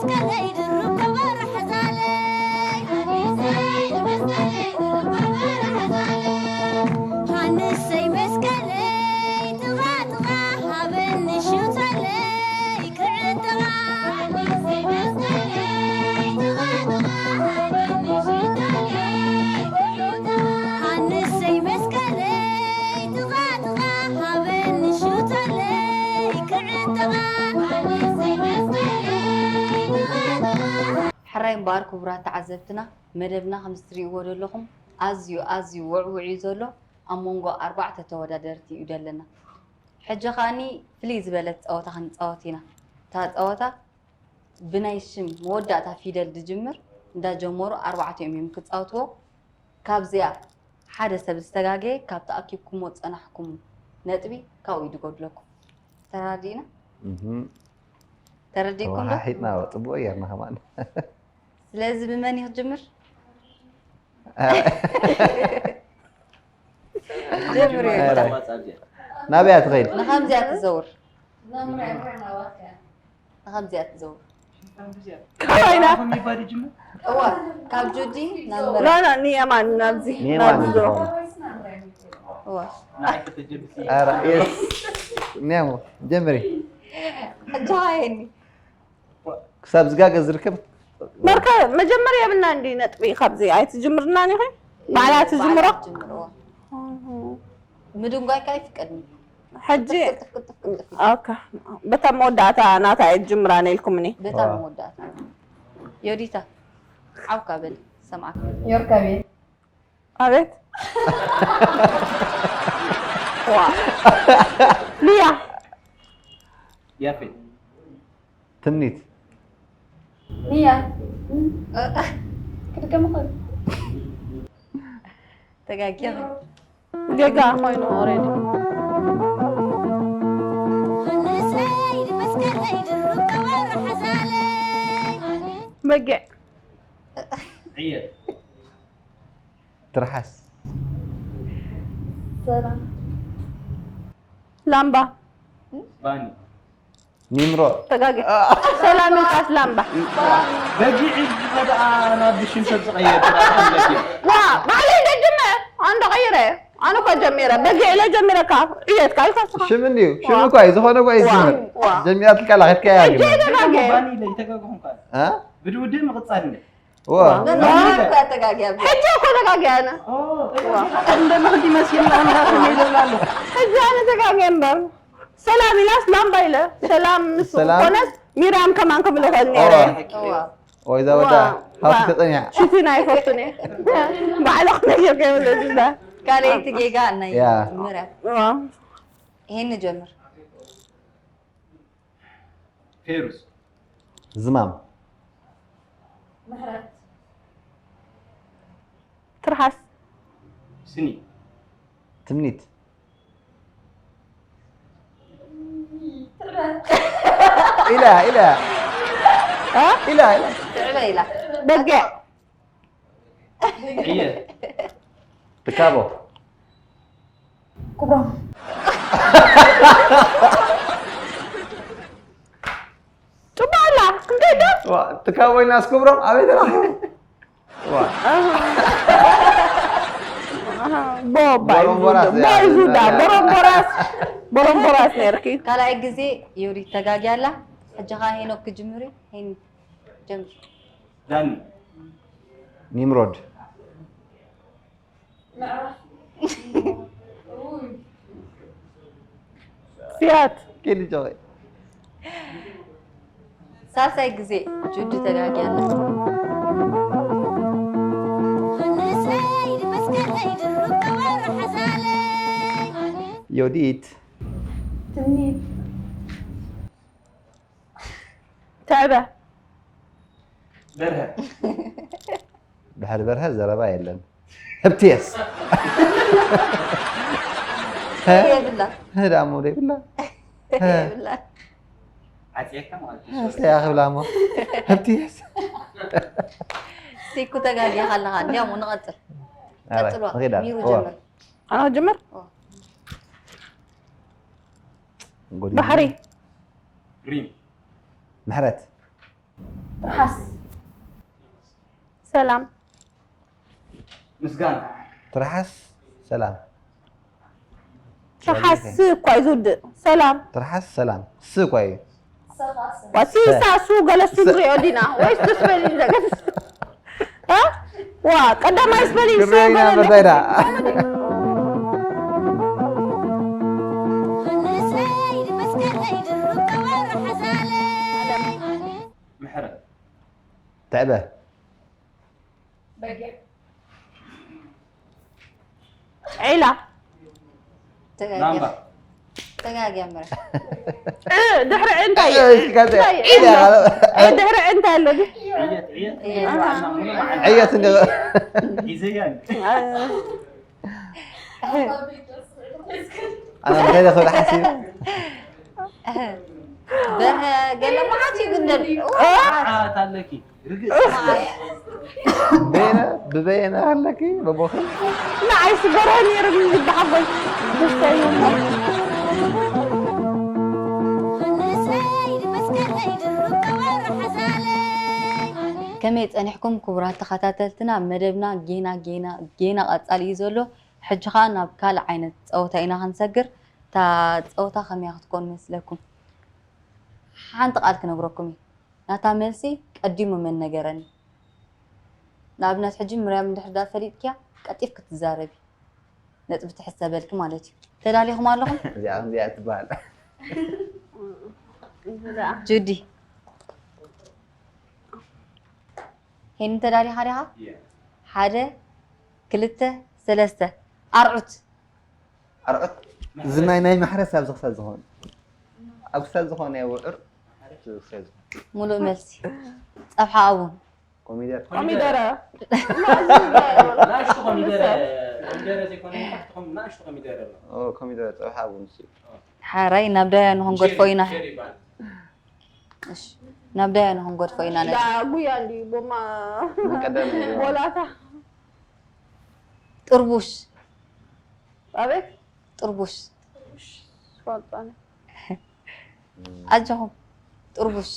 መስቀለይ ድሩብ ከበሮ ሓዛለይ። ሃንሰይ መስቀለይ ጥቓ ጥቓ ሃበኒ ሽቶለይ ክዕጥቓ። ሃንሰይ መስቀለይ ጥቓ ጥቓ ሃበኒ ሽቶለይ ክዕጥቓ። ሕራይ እምበኣር ክቡራት ተዓዘብትና፣ መደብና ከምዚ ትርእይዎ ዘለኹም ኣዝዩ፣ ኣዝዩ ውዕዉዕ እዩ ዘሎ። ኣብ መንጎ ኣርባዕተ ተወዳደርቲ እዩ ዘለና። ሕጂ ከኣኒ ፍልይ ዝበለት ጸወታ ክንጻወት ኢና። እታ ጸወታ ብናይ ሽም መወዳእታ ፊደል ዝጅምር እንዳጀመሩ ኣርባዕቲኦም እዮም ክጻወትዎ። ካብዚኣ ሓደ ሰብ ዝተጋገየ ካብ ተኣኪብኩሞ ዝጸናሕኩም ነጥቢ ካብኡ እዩ ዝጎድለኩም። ተራዲእና? እህም። ተረዲእኩም ዶ? ተወሓሒጥና ጽቡቕ ጌርና ከማን። ስለዚ ብመን እዩ ክጅምር? ጀምር እዩ። ኧረ። ናብያ ትኸይድ? ንኸምዚያ ትዘውር። ንኸምዚያ ትዘውር። ካባይና። እዋ፣ ካብ ጁዲ ናብ ኖ፣ ምረ። ኖ፣ ንየማን ናብዚ፣ ንየማን ናብዚ ዶ። ዝኾነ። እዋ። ኧረ፣ የስ። ንያሞ፣ ጀምሪ። ሕጂ ሃየኒ። ክሳብ ዝጋገ ዝርከብ መርከ መጀመርያ የብልና እንዲ ነጥቢ ካብዚ ኣይትጅምርናን ኢኺ? ባዕላ ትጅምሮ? ባዕላ ትጅምሮ። እህ። ምድንጓይካ ኣይፍቀድን። ሕጂ ቅልጥፍ፣ ቅልጥፍ፣ ቅልጥፍ፣ ቅልጥፍ። ኦኬ። በታ መወዳእታ ናታ እየ ዝጅምራ ነልኩምኒ። በታ ዋ። መወዳእታ። ዮዲታ፣ ዓውካ በል፣ ሰምዓካ። ዮርካቤ። ኣቤት። ዋ። ሊያ። ያፌት። ትምኒት። ሊያ። ክድገም ይኽእል። ተጋጊኻ። ጌጋ ኮይኑ ኦሬዲ። ንሰይ መስቀለይ ድሩብ ከበሮ ሓዛለይ። በጊዕ። ዕየ። ትርሓስ። ሰላም። ላምባ። ባኒ። ኒምሮ። ተጋጊ። ሰላም ኢልካስ ላምባ። በጊዕ ኢልካ ደኣ ናብ ሽም ሰብ ዝቐየር ጥራሕ ኣለኪ። ዋ፣ ባዕለይ ደጅመ። ኣንዶ ቀይረ። ኣነ እኮ ጀሚረ። በጊዕ ኢለ ጀሚረካ። ዕየትካ ኢልካ ስኻ። ሽም እንድዩ። ሽም ዋ። እኳ እዩ። ዝኾነ እኳ እዩ ዋ። ዝጅምር። ዋ። ጀሚራትልካ ኣላ፣ ከድካያ ሕጂ ግምት። ተጋጊ። ባኒ ኢለ ይተጋግኹም እኳ። እ? ብድውድእ ምቕጻል እንደ። ዋ። ዋ። ኖ፣ ኖ፣ ኖ፣ እኮ ተጋግያ። ሕጂ እኮ ተጋግያ ኣነ። ኦ፣ ዋ። እንደ መኽዲ መሲልና እንዳትም ይደላሉ። ሕጂ ኣነ ተጋግያ እምበር። ሰላም ኢላስ ላምባ ኢለ። ሰላም ምስ ሰላም። ኮነስ ሚራም ከማን ክብል ይኽእል ነይረ። ዋ። ዋ። ወይ እዛ ወዳ ዋ። ሃብቲ ዋ። ተጸኒሓ። ሽቲና ኣይፈቱን እየ። ባዕለ ክነግር ከይብለ ዝዛ። ካልኣይቲ ጌጋ ናይ ያ። ምረ። ዋ። ይሄን ንጀምር። ፌሩዝ። ዝማም። ምሕረት። ትርሓስ። ስኒ። ትምኒት። ትዕበ። ኢላ፣ ኢላ። እ? ኢላ፣ ኢላ። ትዕበ ኢላ። በጊዕ። እየ። ትካቦ። ክብሮም። ጽቡቕ ኣላ፣ ክንደይ ዶ? ዋ፣ ትካቦ ኢልናስ ክብሮም ኣበይ ተረኺቡ? ዋ። ኣሃ። ኣሃ፣ ቦባ እዩ ቦሮምቦራስ ዝዳ፣ እያ። ቦይ ዝዳ፣ ቦሮምቦራስ፣ ቦሮምቦራስ ነርኪ። ካልኣይ ግዜ ዩሪ ተጋግያ ኣላ። ሕጂ ኸኣ ሄኖክ ክጅምር እዩ። ሄኒ፣ ጀምር። ዳኒ። ኒምሮድ። ሲያት። ኪዲ ጆይ። ሳልሳይ ግዜ ጁዲ ተጋግያ ኣላ። ንሰይ መስቀለይ ድሩብ ከበሮ ሓዛለይ። ዮዲት። ትምኒት። ትዕበ። በርሀ። ድሕሪ በርሀ ዘረባ የለን። ህብትየስ። የብላ። ህዳሞ ደይብላ። የብላ። ዓጽየካ ማለት እዩ። እስከ ያ ክብላ እሞ። ህብትየስ። ሲኩ ተጋጊኻ ኣለኻ። እንዲያውም ንቐጽል። ኣረ፣ ቀጽሎ። ንኺድ ኣለ። ሚሩ ኦ። ጀምር። ኣነ ክጅምር? ኦ። ጎዲሉ። ባሕሪ። ሪም። ምሕረት። ትርሓስ ሰላም። ምስጋና። ትርሓስ ሰላም። ትርሓስ ስ እኳ እዩ ዝውድእ። ሰላም። ትርሓስ ሰላም። ስ እኳ እዩ። ዋሲ ሳሱ ገለሱ ንሪኦ ዲና ወይስ ትስበል ዘገስ ዋ ቀዳማይ ስበል ክረይና መዳይዳ። ምሕረት። ትዕበ። ዒላ ላምባ። ተጋግያ ምረ እ፣ ድሕሪ እንታይ እሺ፣ ከዚ እንታይ? ዒላ። እ፣ ድሕሪ እንታይ ኣሎ ድዩ? ዕየት፣ ዕየት። ዕየት እንደ ሒዘያ። ኣነ እንታይ ደኸ ሓሲብ በርሀ ገለ መዓት እዩ ግን ደል ዓት ኣለኪ። ርግእ። በየነ ብበየነ ኣለኪ በቦኺ ንዓይ ስገርሀ ነይሩ ብሓጎይ ደስታ እዩ። ከመይ ጸኒሕኩም ክቡራት ተኸታተልትና? መደብና ጌና ጌና ጌና ቀጻሊ እዩ ዘሎ። ሕጂ ኸኣ ናብ ካልእ ዓይነት ጸወታ ኢና ክንሰግር። እታ ጸወታ ከመይ ክትኮን መስለኩም? ሓንቲ ቃል ክነግረኩም እዩ። ናታ መልሲ ቀዲሙ መን ነገረኒ? ንኣብነት ሕጂ ምርያም እንድሕር ዳ ፈሊጥክያ ቀልጢፍኪ ትዛረቢ። ነጥቢ ትሕሰበልኪ ማለት እዩ። ተዳሊኹም ኣለኹም? እዚኣ ከምዚኣ ትበሃል። ጁዲ ሄኒ ተዳሊኻ ዲኻ? ሓደ ክልተ ሰለስተ ኣርዑት ኣርዑት ዝናይ ናይ ማሕረስ ኣብዚ ክሳድ ዝኾነ ኣብ ክሳድ ዝኾነ ውዕር ኣብዚ ክሳድ ዝኾነ ሙሉእ መልሲ ጸብሓ ኣቡን ኮሚደር ኮሚደረ ናእሽቱ ኮሚደረ። ኮሚደረ ዘይኮነ ትኹም ናእሽቱ ኮሚደረ ኣሎ። ኦ፣ ኮሚደር ጸብሓ ቡን ሲ ሓራይ ናብ ዳያ ንኽንገድፎ ኢና ሸሪ ይባል። እሺ ናብ ዳያ ንኽንገድፎ ኢና ነቲ ዳ ጉያ እንዲ ቦማ መቀደም ቦላታ ጥርቡሽ ኣቤት ጥርቡሽ ፈልጣነ ኣጆኹም ጥርቡሽ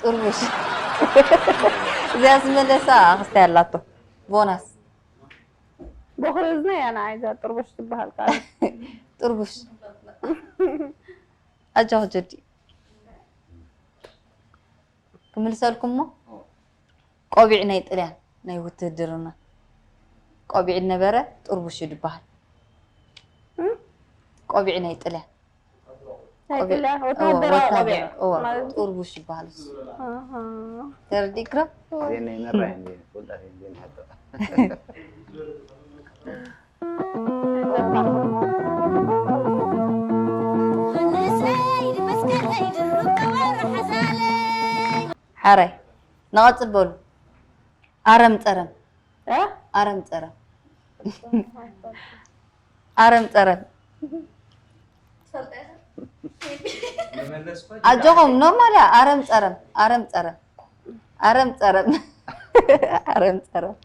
ጥርቡሽ እዚኣ ዝመለሳ ኣኽስታይ ኣላቶ ቦናስ ቦኽሪ እዝነ እያ ንዓይ እዛ ጥርቡሽ ትበሃል ቃል ጥርቡሽ ኣጆኹ ጀዲ ክምልሰልኩም እሞ ቆቢዕ ናይ ጥልያን ናይ ውትህድርና ቆቢዕ ነበረ ጥርቡሽ እዩ ዝበሃል ቆቢዕ ናይ ጥልያን ናይ ቆቢዕ- ጥልያን እዎ፣ ወታደራዊ ወታደር- ቆቢዕ እዎ፣ ማለት ጥርቡሽ ይበሃል እሱ ኣሃ። ተረዲእክዶ ዜና ይመራ እንዲ ፍልጣት እንዲ ንሓቶ ሓራይ ንቐጽል በሉ ኣረም ጸረም እ? ኣረም ጸረም ኣረም ጸረም ኣጆኹም ኖርማል እያ ኣረም ጸረም ኣረም ጸረም ኣረም ጸረም ኣረም ጸረም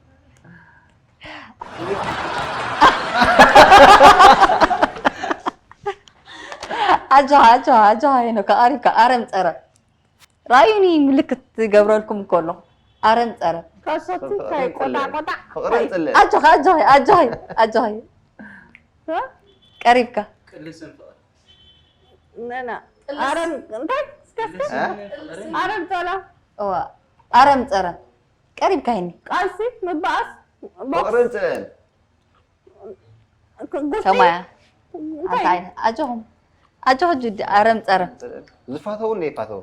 ኣጆኻ ኣጆኻ ኣጆኻ ሄኖካ ቀሪብካ ኣረም ጸረም ራዩኒ ምልክት ትገብረልኩም እኮ ኣለኹ ኣረም ጸረም ከሰቲ ከይቆጣቆጣ ፍቕርን ጽልእ ኣጆኺ ኣጆኺ ኣጆኺ ኣጆኺ እ? ቀሪብካ ቅልስን ፍቕርን። ነና ኣረም እንታይ እስከ እስከ እ? ኣረም ጸላ እዋ ኣረም ጸረም ቀሪብካ ሄኒ ቃልሲ ምባኣስ ቦክስ ፍቕርን ጽልእን ጉስጢ ሰማያ እንታይ ኣንታይ ኣጆኹም ኣጆኹ ጁዲ ኣረም ጸረም ዝፋተው እንደ ይፋተው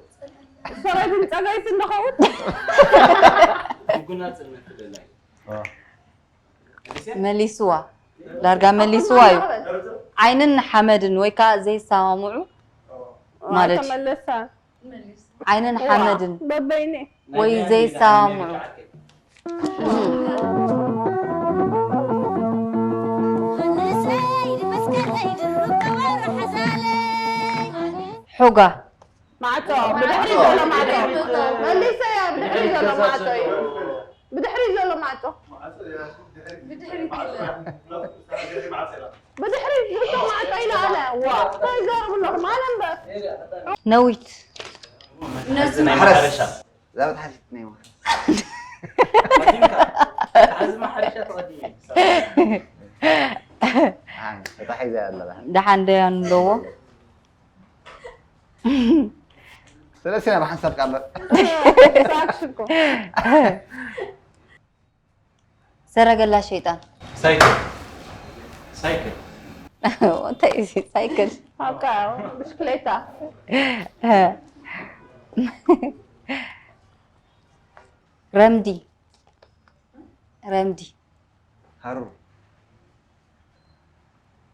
ሰበይትን ጸገይትን ንኸውን ሕጉና ጽልመት ትደላይ። መሊስዋ ዳርጋ መሊስዋ እዩ ዓይንን ሓመድን ወይ ከዓ ዘይሰማምዑ ማለት እዩ ተመለሳ ዓይንን ሓመድን በበይኒ ወይ ዘይሰማምዑ ሑጋ ማዕጾ ብድሕሪ ዘሎ ማዕጾ መሊሰ እያ ብድሕሪ ዘሎ ማዕጾ እዩ ብድሕሪ ዘሎ ማዕጾ ብድሕሪ ዘሎ ማዕጾ ኢለ ኣነ እንታይ ይዛረቡ ኣለኹም? ኣነ እምበር። ነዊት ናይ ማሕረሻ ዛበት ሓሲት ናይ ማሕረሻ እዚ ማሕረሻ ተቐዲሙ ተታሒዘ ኣለላ ደሓን ደያኑ ኣለዎ። ስለስና ብሓንሳብ ቃምበር ሳክሽኮ ሰረገላ ሸይጣን ሳይክል ሳይክል እንታይ እዩ ሳይክል ኣብካ ብሽክሌታ ረምዲ ረምዲ ሃሩር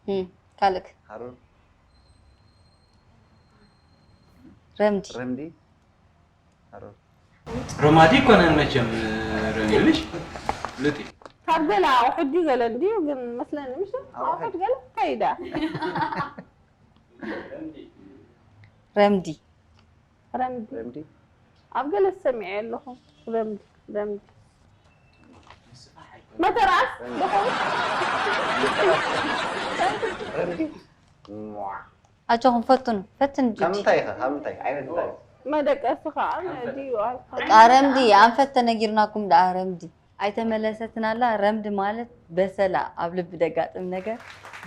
እም፣ ካልክ ሃሩር ረምዲ ረምዲ ሃሩር ሮማዲ ይኮነን መቸም ረሚልሽ ፍሉጥ እዩ ካብ ገለ ኣውሕድ እዩ ገለ እንድዩ ግን መስለኒ ምሽ ኣውሕድ ገለ ከይዳ ረምዲ ረምዲ ረምዲ ኣብ ገለ ሰሚዐ ኣለኹ ረምዲ ረምዲ መተርኣስ ደኹም ረምዲ ኣጆኹም ፈትኑ ፈትን ካብ ጅዲ ምንታይ ኢኸ ካብ ምንታይ ዓይነት እንታይ መደቀሲ ከዓ ድዩ ቃ ረምዲ ኣንፈት ተነጊርናኩም ደኣ ረምዲ ኣይተመለሰትን ኣላ ረምዲ ማለት በሰላ ኣብ ልቢ ደጋጥም ነገር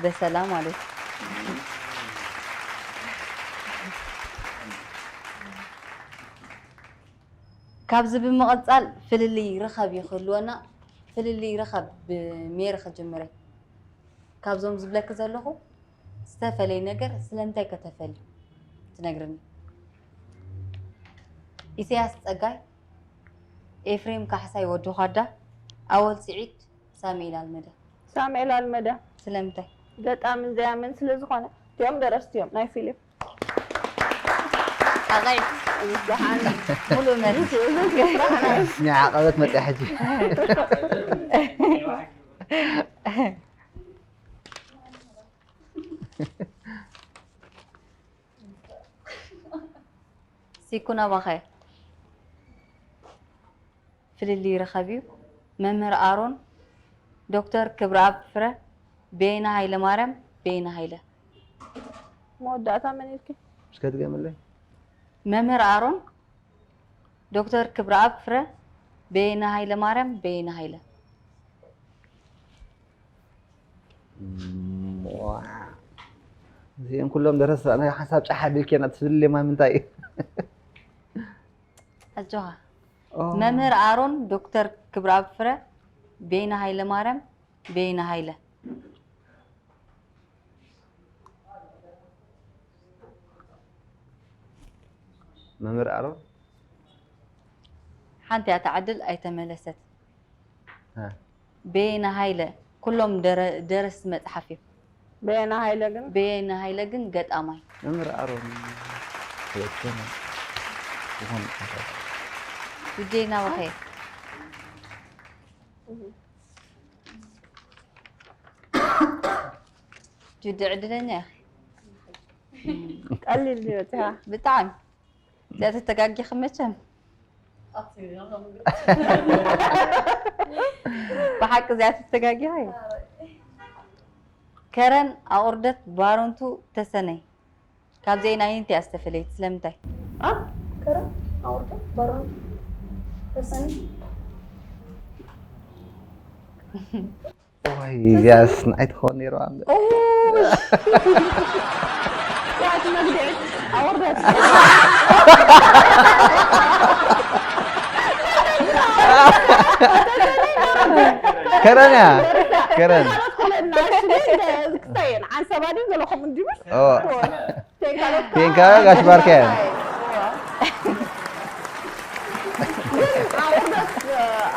በሰላ ማለት እዩ ካብዚ ብምቕፃል ፍልልይ ርኸብ እዩ ክህልወና ፍልልይ ርኸብ ብሜሪ ክጅምረ ካብዞም ዝብለኪ ዘለኹ ዝተፈለየ ነገር ስለምንታይ ከተፈሊ ትነግርኒ ኢሰያስ ፀጋይ ኤፍሬም ካሕሳይ ወዲ ኳዳ ኣወል ስዒድ ሳሙኤል ኣልመዳ ሳሙኤል ኣልመዳ ስለምንታይ ገጣምን ዘያምን ስለ ዝኾነ እቲኦም ደረስቲ እዮም ናይ ፊልም ኣቐይ ምስ ደሓን ሙሉእ መልሲ ስኒ ዓቐበት መፅያ ሕጂ ሲኩን ኣባኸ ፍልልይ ይረኸብ እዩ መምህር ኣሮን ዶክተር ክብረኣብ ፍረ በየነ ሃይለማርያም በየነ ሃይለ መወዳእታ መን ኢልኪ እስከ ድገምለይ መምህር ኣሮን ዶክተር ክብረኣብ ፍረ በየነ ሃይለማርያም በየነ ሃይለ እዚኦም ኩሎም ደረስቲ ናይ ሓንሳብ ጫሕ ኣቢልኬና ትስብል ሌማ ምንታይ እዩ ኣጆኻ መምህር ኣሮን ዶክተር ክብረኣብ ፍረ በየነ ሃይለማርያም በየነ ሃይለ መምህር ኣሮን ሓንቲ እያ ትዓድል ኣይተመለሰት በየነ ሃይለ ኩሎም ደረ- ደረስቲ መፅሓፍ እዩ በየነ ሃይለ ግን በየነ ሃይለ ግን ገጣማይ መምህር ኣሮን ክልተን ዝኾነ ጁዴና ወኸየ ጁዲ ዕድለኛ ኢኺ ቀሊል ዝበፅሓ ብጣዕሚ እዚኣ ተተጋጊኺ መቸም ብሓቂ እዚኣ ተተጋጊኺ ከረን ኣቑርደት ባሮንቱ ተሰነይ ካብዚአን ኣየንቲ እያ ዝተፈለየት ስለምንታይ ኣ ከረን ኣውርዶ ባሮን ተሰኒ ወይ እዚኣስ ንዓይ ትኸውን ነይርዋ ያት መግደል ኣውርደት ከረን እያ ከረን ክስታየን ዓንሰባ ድዩ ዘለኹም እንዲምሽ ቴንካ ጋሽ ባርካ እያ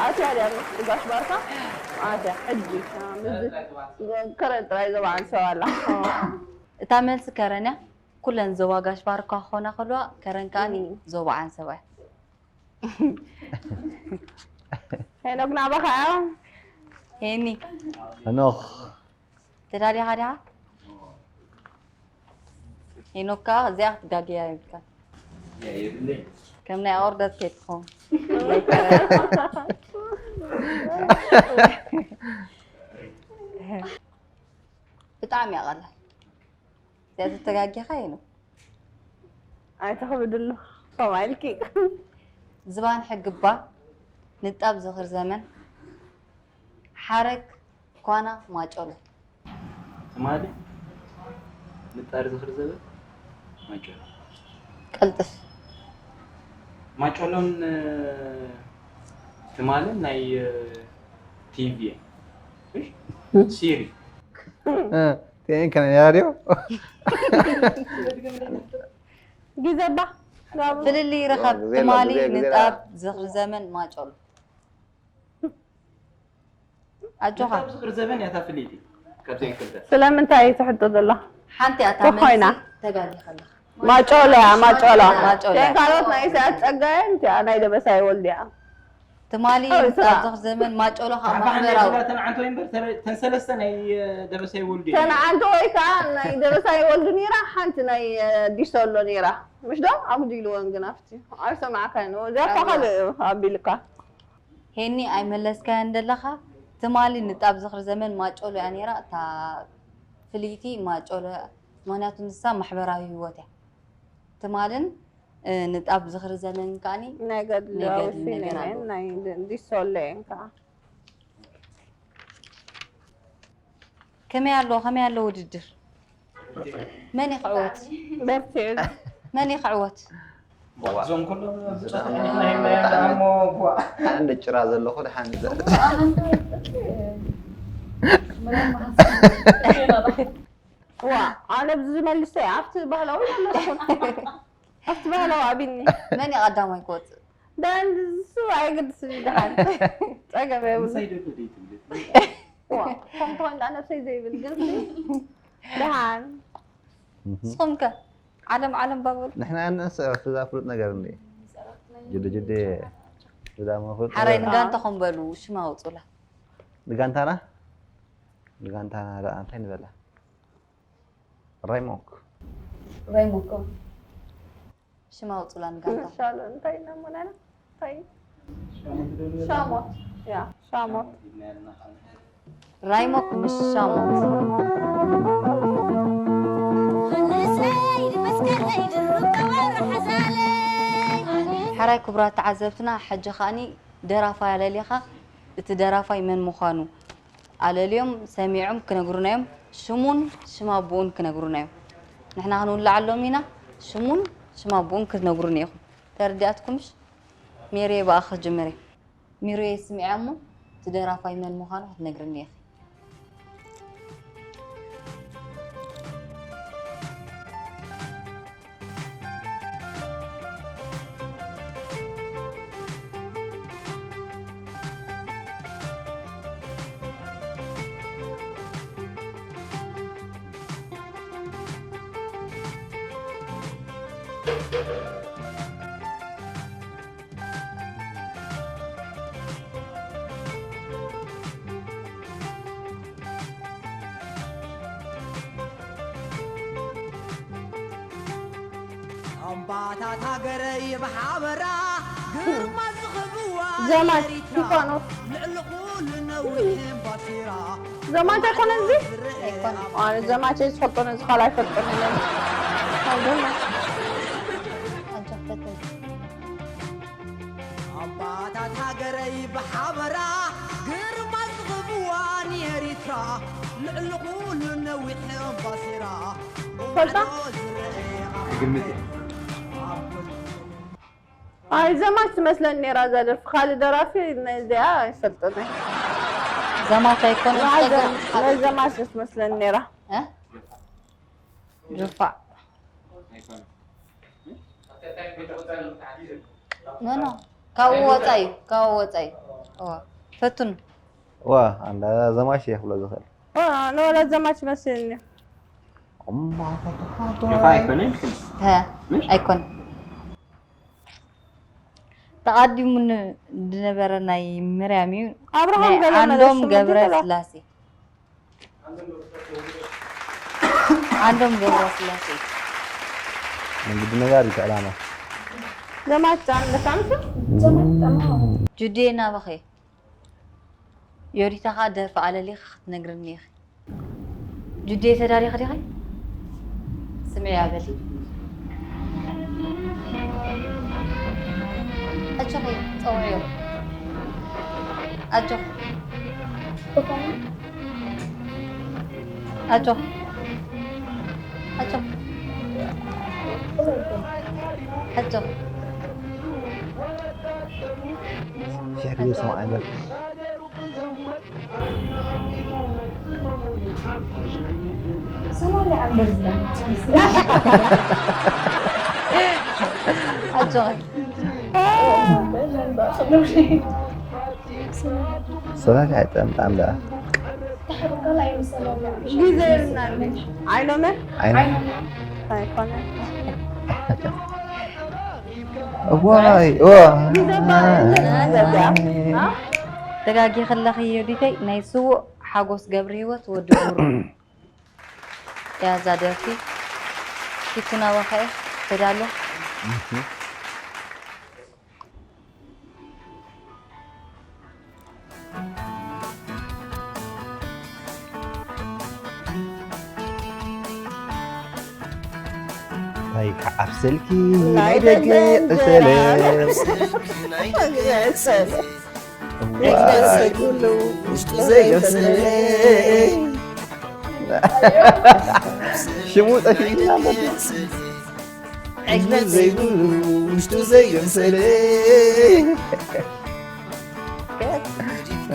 ኣትያ ድያ ምስ ጋሽ ባርካ ኣትያ ሕጂ ምስ ከረን ጥራይ ዘባዓን ሰብ ኣላ እታ መልሲ ከረን እያ ኩለን ዞባ ጋሽ ባርካ ክኾና ከለዋ ከረን ከኣ ዞባ ዓንሰባ እያ ሄኖክ ናባኻ ሄኒ ሄኖክ ተዳሊኻ ዲኻ ሄኖክ ከኣ እዚኣ ክትጋግያ ይብልካ ከም ናይ ኣወርደት ከይትኸውን ብጣዕሚ እያ ቀላል እዚኣ ተተጋጊኻ እዩ ነው። ኣይተኽብድሉ ከምኣ ኢልኪ። ዝባን ሕግባ፣ ንጣብ ዝኽር ዘመን፣ ሓረግ ኳና ማጨሎ። ትማሊ ንጣር ዝኽር ዘበን ማጨሎ። ቀልጥፍ። ማጨሎን ትማልን ናይ ቲቪ ሲሪ ቴንከነ ራዲዮ ግዘባ ፍልልይ ረኸብ። ትማሊ ንጣብ ዝኽሪ ዘመን ማጨሎ። ኣጆኻ። ዝኽሪ ዘበን ያታ ፍልይቲ ካብዚን ክልተ ስለምንታይ ትሕቶ ዘላ? ሓንቲ ኣታ ኮይና። ተጋጊኻ ኣለኻ። ማጮሎ እያ ማጮሎ። ማጮሎ። ካልኦት ናይ ኢሳያስ ጸጋየን እቲኣ ናይ ደበሳይ ወልድ እያ። ትማሊ ኣይ፣ ንጣብ ስራ። ዝኽሪ ዘመን ማጨሎ ካብ ሓፋሕ ናይ ማሕበራዊ ብላ ተንዓንቶ ይንበር ተረ- ተንሰለስተ ናይ ደበሳይ ወልድ እዩ። ተንዓንቶ ወይ ከዓ ናይ ደበሳይ ወልድ ነይራ ሓንቲ ናይ ዲሶሎ ነይራ ምሽ ዶ ኣጉዲልወን ግን ኣብቲ ኣይሰማዕካን እዚኣ እኳ ካልእ እዩ ኣቢልካ። ሄኒ ኣይመለስካያን ደለኻ። ትማሊ ንጣብ ዝኽሪ ዘመን ማጨሎ እያ ነይራ። እታ ፍልይቲ ማጨሎ እያ። ምኽንያቱ ንሳ ማሕበራዊ ህይወት እያ። ትማልን ንጣብ ዝኽሪ ዘመን ከዓኒ ናይ ገድሊ ናይ ገድሊ ኣውሲ ነገር ነን ኣለዎ። ናይ ዲሶሎ እየን ከዓ ከመይ ኣሎ ከመይ ኣሎ ውድድር? መን ይኽዕወት? በርትዕ መን ይኽዕወት? እዞም ኩሎም ኣነ እንደ ጭራ ዘለኹ ድሓን ዋ ኣነ ብዚ ዝመልሰ ኣብቲ ባህላዊ መለስኩም ኣብቲ ባህላዊ ኣቢኒ መን እዩ ቀዳማይ ክወፅእ? ዳን ዝሱ ኣይግድስ ድሓን ፀገም የብሉ ምሳይ ደሎ ደይትብል ዋ ከምቶ እንዳ ነብሰይ ዘይብል ግን ደሓን ንስኹም ከ ዓለም ዓለም ባበሉ ንሕና ንንስዕብ ኣብቲ እዛ ፍሉጥ ነገር እንዲ ጅዲ ጅዲ ዝዳ መፍሉጥ ሓራይ ነገር። ንጋንታኹም በሉ ሽም ኣውፁላ። ንጋንታና ንጋንታና ደኣ እንታይ ንበላ? ራይሞክ ራይሞኮ ሽም ኣውፁላ ንጋንታ። ሻሎ እንታይ ኢና ሞናና እንታይ ሻሞት ያ ሻሞት ራይሞክ ምስ ሻሞት ሓራይ ክቡራት ተዓዘብትና፣ ሕጂ ከኣኒ ደራፋይ ኣለሊኻ፣ እቲ ደራፋይ መን ምዃኑ ኣለልዮም ሰሚዖም ክነግሩና እዮም። ሽሙን ሽም ኣቦኡን ክነግሩና እዮም። ንሕና ክንውልዓሎም ኢና። ሽሙን ሽም ኣቦኡን ክትነግሩኒ ኢኹም። ተረዲኣትኩምሽ? ሜሪየ ብኣኺ ክጅምር እየ። ሚሩየ ስምዕያ እሞ እቲ ደራፋይ መን ምዃኑ ክትነግርኒ ኢኺ። ኣምባታት ሃገረይ ብሓበራ ግርማ ዝኽብዋ ዘማች ኤሪትራ ስቲፋኖስ ልዕሊ ኩሉ ነዊሕ ባሲራ ዘማች ኣይኮነ እዚ ኣይኮነ። ኣነ ዘማች ዝፈልጦ ነዚ ካልእ ኣይፈልጦን ኢለን ኣባታት ሃገረይ ብሓበራ ግርማ ዝኽብዋ ንኤሪትራ ልዕሊ ኩሉ ነዊሕ ባሲራ ፈልጣ ግምት እየ። ኣይ ዘማች ትመስለኒ ነይራ እዛ ደርፊ ካልእ ደራፊ ነዚኣ ኣይፈልጥን እየ ዘማች ኣይኮነ ናይ ዘማች ትመስለኒ ነይራ እ? ጁፋ ኖ ኖ ካብኡ ወፃ እዩ ካብኡ ወፃ እዩ እዋ ፈትኑ ዋ ኣንዳ ዘማች እየ ክብሎ ዝኽእል ንወላ ዘማች ይመስለኒ ጆፋ ኣይኮነን ሀ ኣይኮነ ተቓዲሙ ን- ዝነበረ ናይ ምርያም እዩ ኣብርሃም ናይ ገለ ዓንዶም መለሱ ገብረ ምንድን ነው? ስላሴ ዓንዶም ገብረ ስላሴ መንግዲ ነጋሪት ዕላማ ዘማች ጫንደት ኣምስ ጁዴ ናበኸ ዮዲታ ኸዓ ደርፊ ኣለሊኺ ክትነግርኒ ኢኺ ጁዴ ተዳሪኺ ዲኺ ስምዒ ኣበሊ። ኣጆኺ፣ ጸውዕዮ። ኣጆኺ። ኣጆኺ። ኣጆኺ። ኣጆኺ። ሽሕ ግዜ ሰማዕ ኣይበል። ኣጆኺ። ሰላም ኣይጠምጣም ደኣ። ግዜ የብልናን። ዓይኖመ? ዓይኖመ? ኣይኮነ። እዋይ፣ እዋ። ግዜ እባ የብልናን። አ? ተጋጊኺ ኣለኺ ዮዲተይ፣ ናይ ስዉእ ሓጎስ ገብረሂወት ወዲ ቡሩ እያ እዛ ደርፊ። ኪቱና ወኸኤ ተዳሎ። እንታይ ከዓብሰልኪ ናይ ናይ ደገ ደገ ዕሰለ። ዕሰለ። ዋይ። ዘይገሰለ። ሽሙ ጠፊእና በል። ዕግበት ዘይብሉ ውሽጡ ዘይገምሰለ።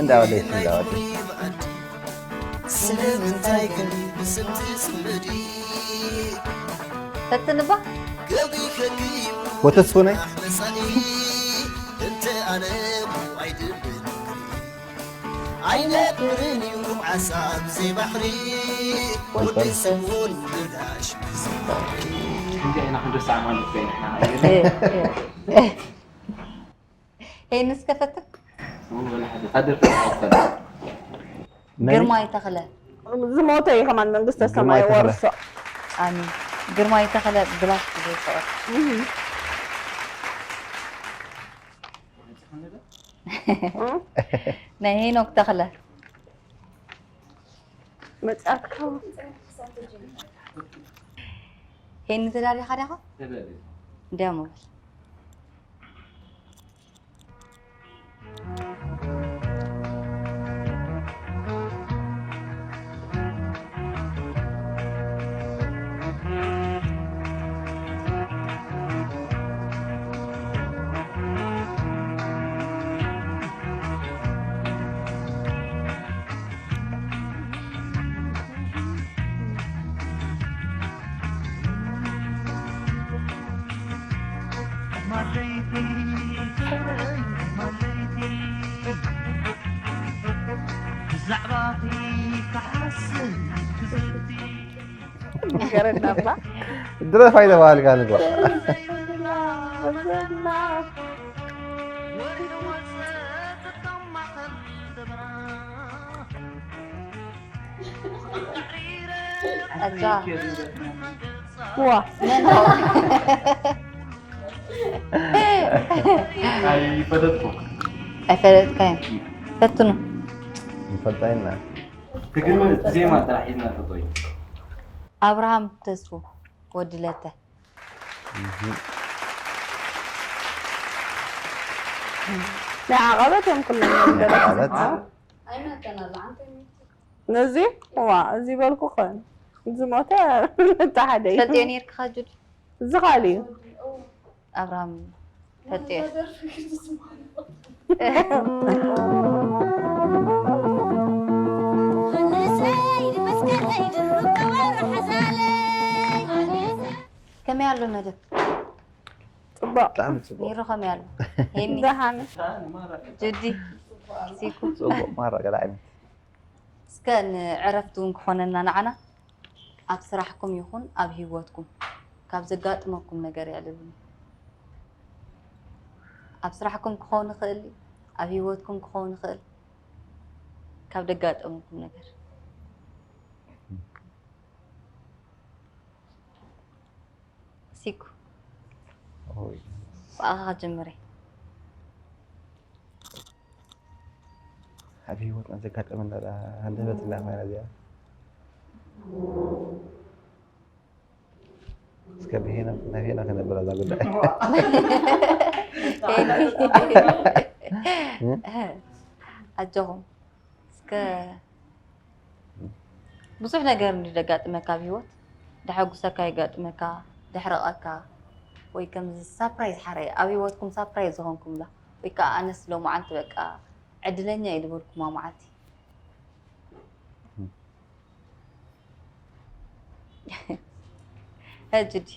እንዳወደሽ፣ እንዳወደሽ። ስለምንታይ ግን ብስም ትጽምዲ? ፈትን እባ። ወተስፉነይ። እንተ ኣነ ኣይድብን። ኣይነብርን እዩ ዓሳ ብዘይ ባሕሪ፣ ወዲ ሰብኡን ብዳሽ ብዘይ ባሕሪ። ክንደይ ኢና ክንርስዓ ማለት እዩ ንሕና ሃገር? እ፣ እ፣ እ። ሄይ፣ ንስከ ፈትክ? እውን ወላ ሓደ። ታደር ፈትክ። መን? ግርማይ ተኽለ። ዝሞተ እዩ ከማን መንግስተ ግርማይ ሰማይ ተኽለ። ወርሶ። ኣሚን። ግርማይ ተኽለ ብላሽ ብዘይ ፍቕሪ። እህ። ናይ ሄኖክ ተኽለ። መጽኣትካ። ሄኒ ተዳሊኻ ዲኻ? ተዳልየ። እንዲያም በል። ብዛዕባኺ ክሓስብ ክዝቲ ንገረና እባ። ድረፍ ኣይተባሃልካ ንግባ። ኣታ። ዋ። መን? ኣይፈለጥኩ። ኣይፈለጥካዮን። ፈትኑ። ንፈልጣ ኢና። ትግርም ዜማ ጥራሕ ሒዝና ተጠዩ። ኣብርሃም ተስፉ ወዲ ለተ። እህ። ናይ ዓቐበት እዮም ኩሎም ናይ ዓቐበት። ኣዎ። ነዚ ዋ፣ እዚ በልኩ ኸን። ዝሞተ ተሓደ እዩ። ፈልጥዮ ነይርካ ጁድ? እዚ ኻል እዩ። ኣብርሃም ፈልጥዮ። ከመይ ኣሎ መደብ? ጽቡቕ። ብጣዕሚ ጽቡቕ። ነይሩ ከመይ ኣሎ? ሄኒ። ደሓን። ጁዲ። ሲኩ። ጽቡቕ ማራ ገለ ዓይነት። እስከ ንዕረፍቲ እውን ክኾነና ንዓና፣ ኣብ ስራሕኩም ይኹን ኣብ ህይወትኩም ካብ ዘጋጥመኩም ነገር የዕልሉኒ። ኣብ ስራሕኩም ክኸውን ይኽእል እዩ፣ ኣብ ህይወትኩም ክኸውን ይኽእል፣ ካብ ዘጋጠመኩም ነገር። ሲኩ። ኦይ። ብኣኻ ክጅምር እየ። ኣብ ህይወትና ዘጋጠመና ደኣ ሃንደበት እንዳ ኾይና እዚኣ። ከብሄና ነፌና ከነበረ እዛ ጉዳይ። ኣጆኹም እስከ ብዙሕ ነገር እንዲ ደጋጥመካ ኣብ ህይወት ደሐጉሰካ የጋጥመካ ደሕረቐካ ወይ ከምዚ ሳፕራይዝ ሓረ ኣብ ህይወትኩም ሳፕራይዝ ዝኾንኩምላ ወይ ከዓ ኣነስ ሎማዓንቲ በቃ ዕድለኛ እዩ ዝበልኩማ መዓልቲ ሕጂ ዲ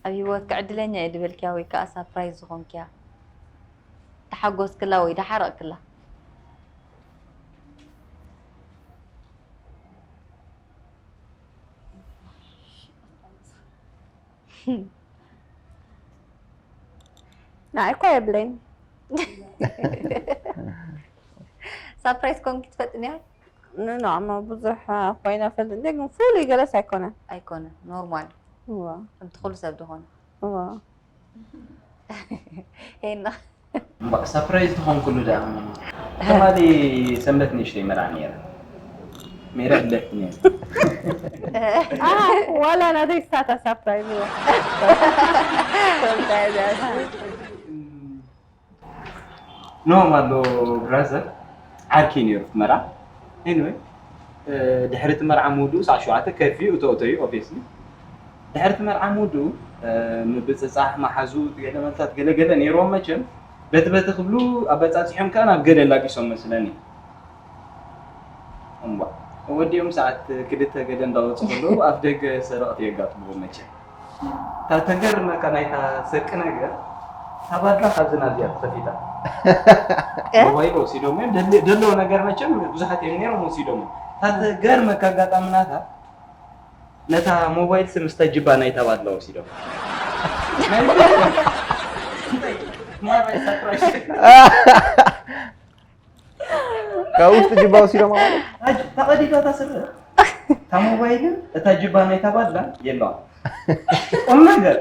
ኣብ ህይወትካ ዕድለኛ እየ ዝበልክያ ወይ ከዓ ሳፕራይዝ ዝኾንክያ ተሓጎስክላ ወይ ዳሓረቕክላ ንዓይ እኳ የብለይን ሳፕራይዝ ኮንኪ ትፈልጥኒ እያ ንኖማ ብዙሕ ኮይና ፈልጥ እንደ ግን ፍሉይ ገለስ ኣይኮነን ኣይኮነ ኖርማል እዋ ከምቲ ኩሉ ሰብ ዝኾነ እዋ ሄና እምበኣር ሳፕራይዝ ዝኾንኩሉ ደኣ ትማሊ ሰንበት ንእሽተይ መርዓ ነይራ ሜራ ኣለትኒ ዋላ ናተይ ስታታ ሳፕራይዝ እዋ ኖም ኣሎ ብራዘር ዓርኪ ነይሩ መርዓ anyway ድሕሪ እቲ መርዓ ምውድኡ ሰዓት ሸውዓተ ከፊ እተእተዩ obviously ድሕሪ እቲ መርዓ ምውድኡ ምብፅፃሕ መሓዙ ገለ መልታት ገለገለ ነይርዎም መቸም በቲ በቲ ክብሉ ኣበፃፂሖም ከዓ ናብ ገለ ላጊሶም መስለኒ እምቧ ወዲኦም ሰዓት ክልተ ገለ እንዳወፁ ከለዉ ኣፍ ደገ ሰረቕቲ የጋጥምዎም መቸም እታ ተገርመካ ናይታ ስርቂ ነገር እታ ባድላ ካብዚ ናብዚኣ ተኸፊታ ሞባይል ወሲዶም እዮም ደለዎ ነገር መቸም ብዙሓት እዮም ነይሮም ወሲዶም እዮም እታ ተገርመካ ኣጋጣሚ ናታ ነታ ሞባይል ስም ምስታ ጅባ ናይታ ባድላ ወሲዶም ካብ ውስጥ ጅባ ወሲዶም ማለት ተቐዲዳ እታ ስረ እታ ሞባይልን እታ ጅባ ናይታ ባድላ የለዋ ቁም ነገር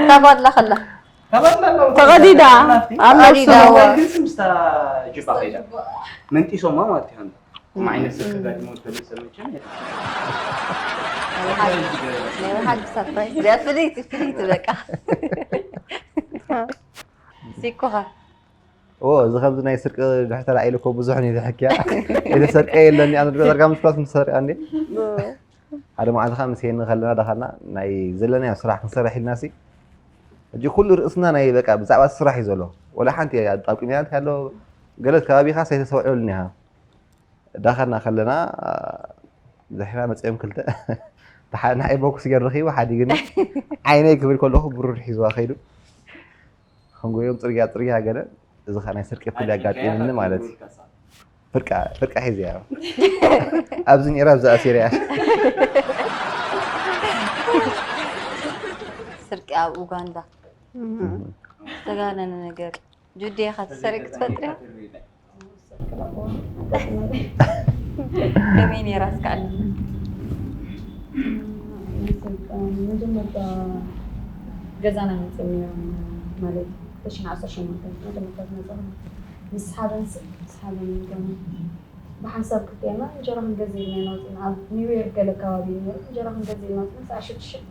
ታባድላ ከላ ተቐዲዳ ኣብ ነብሱ ተቐዲዳ። ሞባይል ግን ስም ምስታ ጅባ ከይዳ መንጢሶማ ማለት እዩ ከም ዓይነት ስልክ ጋድሞ ተመሰለችን ናይ ወሓግ ሳፕራይዝ እዚኣ ፍልይቲ ፍልይቲ በቃ ሲኮኻ ኦ እዚ ከምዚ ናይ ስርቂ ድሕር ተላዒሉ እኮ ብዙሕ ነው ዝሕክያ የተሰርቀ የለኒ ኣነ ድሮ ዘርጋ ምስራት ምሰሪያ እንዴ ሓደ መዓልቲ ከዓ ምስ ሄኒ ከለና ዳኸልና ናይ ዘለናዮ ስራሕ ክንሰርሕ ኢልና ሲ ሕጂ ኩሉ ርእስና ናይ በቃ ብዛዕባ እቲ ስራሕ እዩ ዘሎ ወላ ሓንቲ ኣጣብቂምያ እንተ ኣሎ ገለት ከባቢኻ ሰይተሰውዕሉኒ ኢኻ ዳኸልና ከለና ዝሕና መፅኦም ክልተ ንዓይ ቦክስ ገር ረኺቡ ሓዲግኒ ዓይነይ ክብል ከለኹ ብሩር ሒዝዋ ከይዱ ክንጎዮም ፅርግያ ፅርግያ ገለ እዚ ከዓ ናይ ስርቂ ፍል ኣጋጢምኒ ማለት እዩ ፍርቃ ፍርቃ ሒዝያ ኣብዚ ነራ ኣብዚ ኣሲርያ ስርቂ ኣብ ኡጋንዳ ዝተጋነነ ነገር ጁዴ ኢኻ ትሰርቂ ክትፈልጥ ዲኻ ከመይ ነይራ እስካኣኒ መጀመርታ ገዛና መፅኦም እዮም ማለት ተሽን ዓሰርተ ሸሞንተ መጀመርታ ዝመፅኦም ምስ ሓበን ምስ ሓበን ገና ብሓንሳብ ክልቴና እንጀራ ክንገዝእ ኢልና ኢና ወፂና ኣብ ኒው ዮርክ ገለ ከባቢ እዩ ነይሩ እንጀራ ክንገዝእ ኢልና ወፂና ሰዓት ሽዱሽተ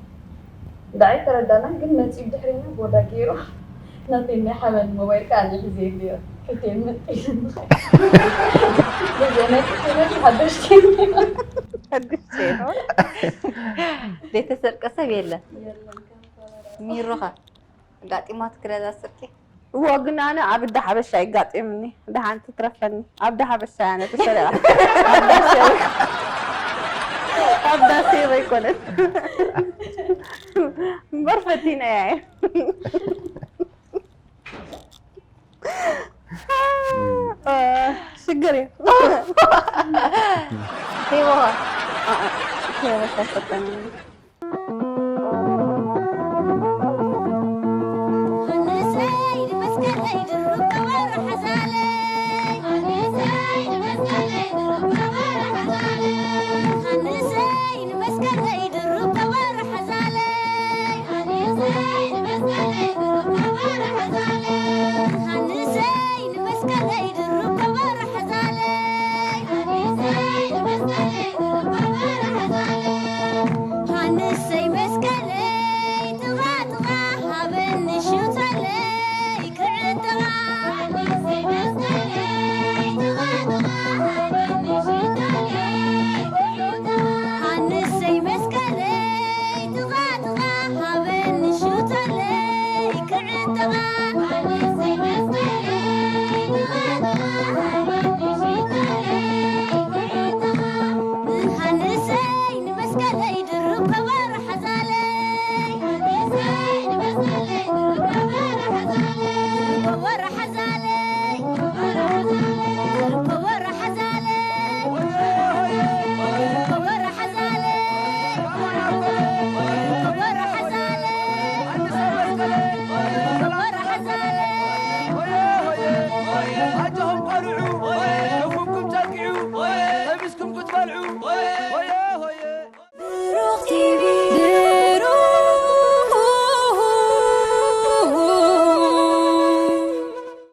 እንዳ ኣይተረዳእናን ግን መፂኡ ብድሕሬና ቦዳ ገይሩ ናተይ ናይ ሓበን ሞባይል ከዓ ኣነ ሒዘ ነይረ ክልቴን መፂኡ ብዘይ ናይ ክልቴና ሓደሽቲ ዘይተሰርቀ ሰብ የለን ሚሮኻ ኣጋጢማትኪ ዶ እዛ ስርቂ እዎ ግን ኣነ ኣብ እንዳ ሓበሻ የጋጢምኒ ደሓን ትትረፈኒ ኣብ እንዳ ሓበሻ እያ ነቲ ሰሪቓ ኣብ ዳሴ ዘይኮነት እምበር ፈቲነያ እየ ሽግር እዩ ሂቦኻ ሸበሻ ፈተነኒ